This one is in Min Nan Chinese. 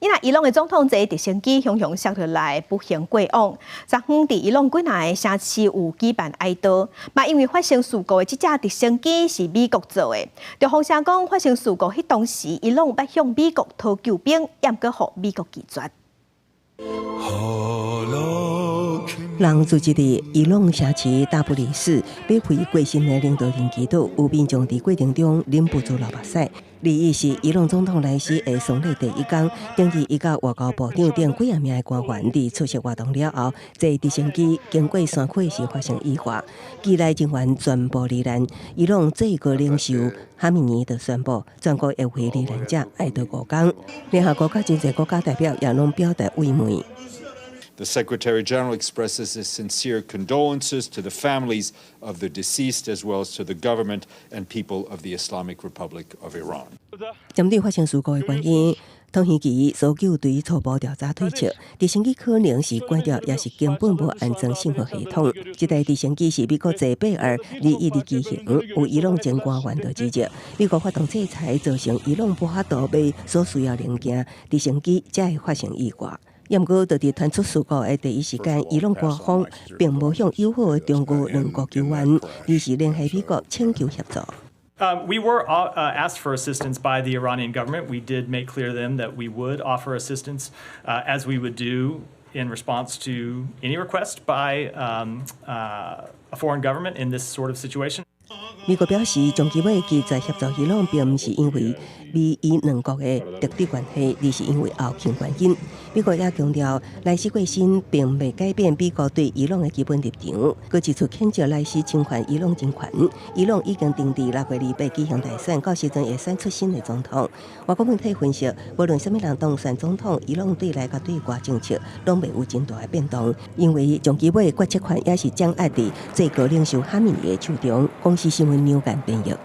伊若伊朗的總統坐直升機雄雄摔落來，不幸過往。昨昏佇伊朗幾若個城市有舉辦哀悼，嘛因為發生事故的這架直升機是美國做的。就風聲講發生事故彼當時，伊朗欲向美國討救兵，毋過予美國拒絕。人聚集佇伊朗城市大不里士，欲為過身的領導人祈禱，有民眾佇過程中忍不住流目屎。21是伊朗總統萊希的喪禮第一工，頂日伊佮外交部長等幾仔名的官員佇出席活動了後，坐直升機經過山區時發生意外，機內人員全部罹難。伊朗最高領袖哈米尼就宣布，全國會為罹難者哀悼5工。聯合國佮真濟國家代表也攏表達慰問。 The Secretary General expresses his sincere condolences to the families of the deceased as well as to the government and people of the Islamic Republic of Iran. 針對發生事故的原因，土耳其搜救隊初步調查推測，直升機可能是關掉，抑是根本無安裝信號系統。這台直升機是美國坐貝爾21的機型，有伊朗前官員就指責，美國發動制裁造成伊朗無法度買所需要零件，直升機才會發生意外。毋過，就佇傳出事故的第一時間，伊朗官方並無向友好的中俄兩國求援，而是聯繫美國請求協助。 We were asked for assistance by the Iranian government. We did make clear to them that we would offer assistance, as we would do in response to any request by a foreign government in this sort of situation. 美國表示，長期尾拒絕協助伊朗，並毋是因為美伊兩國的敵對關係，而是因為後勤原因。美國也強調，萊希過身並未改變美國對伊朗的基本立場。閣指出譴責萊希侵犯伊朗人權。伊朗已經定佇6月28舉行大選，到時陣會選出新的總統。外國媒體分析，無論啥物人當選總統，伊朗對內佮對外政策攏袂有真大的變動，因為長期尾決策權也是掌握佇最高領袖哈米尼的手中。公視新聞劉干編譯。